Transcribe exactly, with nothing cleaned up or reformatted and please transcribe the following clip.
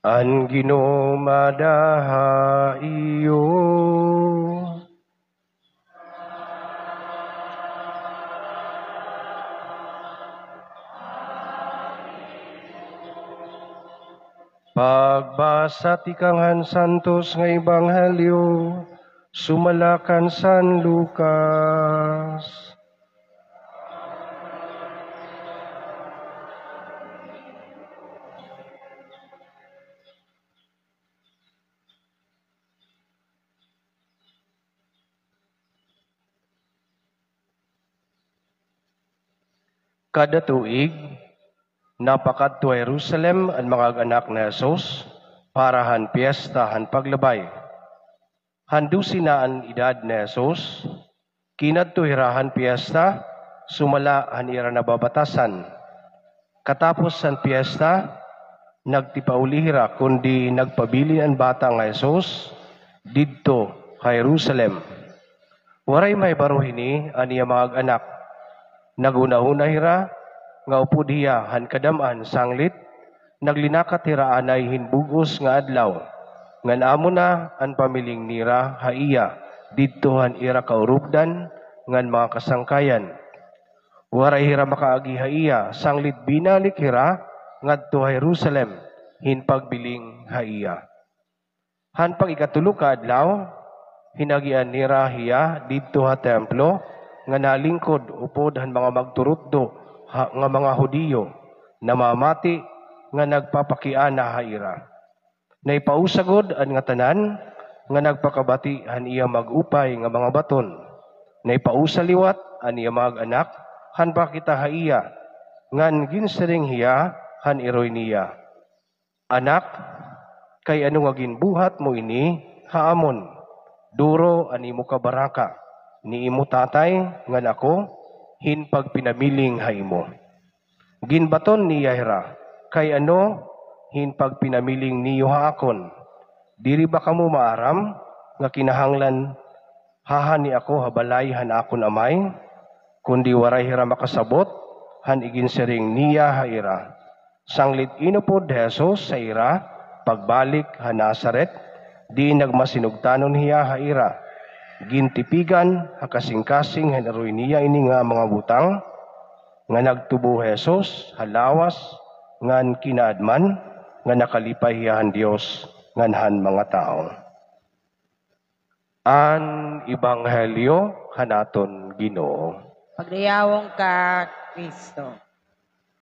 An Ginoo maada ha iyo. Pagbasa tikang han Santos nga Ebanghelyo sumala kan San Lucas. Kada tuig, napakadto ha Jerusalem an mga ag-anak ni Jesus para han Piyesta han Paglabay. Han dose na an edad ni Jesus, kinadto hira han piyesta, sumala han ira nababatasan. Katapos han piyesta, nagtipauli hira kundi nagpabilin an bata nga Jesus didto ha Jerusalem. Waray mahibaro hini an iya mga ag-anak. Naghunahuna hira nga upod hiya han kadam-an sanglit naglinakat hira anay hin bug-os nga adlaw, ngan amo na an pamiling nira ha iya didto han ira kaurupdan ngan mga kasangkayan. Waray hira makaagi ha iya, sanglit binalik hira ngadto ha Jerusalem hin pagbiling ha iya. Han pag-ikatulo ka adlaw, hinagian nira hiya didto ha templo nga nalingkod upod han mga magturutdo ha, nga mga Hudiyo, namamati nga nagpapakiana ha ira. Naipausa gud an ngatanan nga nagpakabati han iya mag-upay nga mga baton. Naipausa liwat an iya mga ag-anak han pakakita ha iya, ngan ginsiring hiya han iroy niya, "Anak, kay ano nga ginbuhat mo ini ha amon? Duro an imo kabaraka ni imo tatay ngan ako hin pagpinamiling ha imo." Ginbaton niya hira, "Kay ano hin pagpinamiling niyo ha akon? Diri ba kamo maaram nga kinahanglan hahani ako ha balay han akon Amay?" Kundi waray hira makasabot han iginsiring niya ha ira. Sanglit inupod hi Jesus ha ira pagbalik ha Nazaret, diin nagmasinugtanon hiya ha ira. Gintipigan ha kasingkasing han iroy niya ini nga mga butang, nga nagtubo hi Jesus ha lawas ngan kinaadman nga nakalipay hiya han Dios ngan han mga tawo. An Ebanghelyo han aton Ginoo. Pagdayawon ka, Kristo.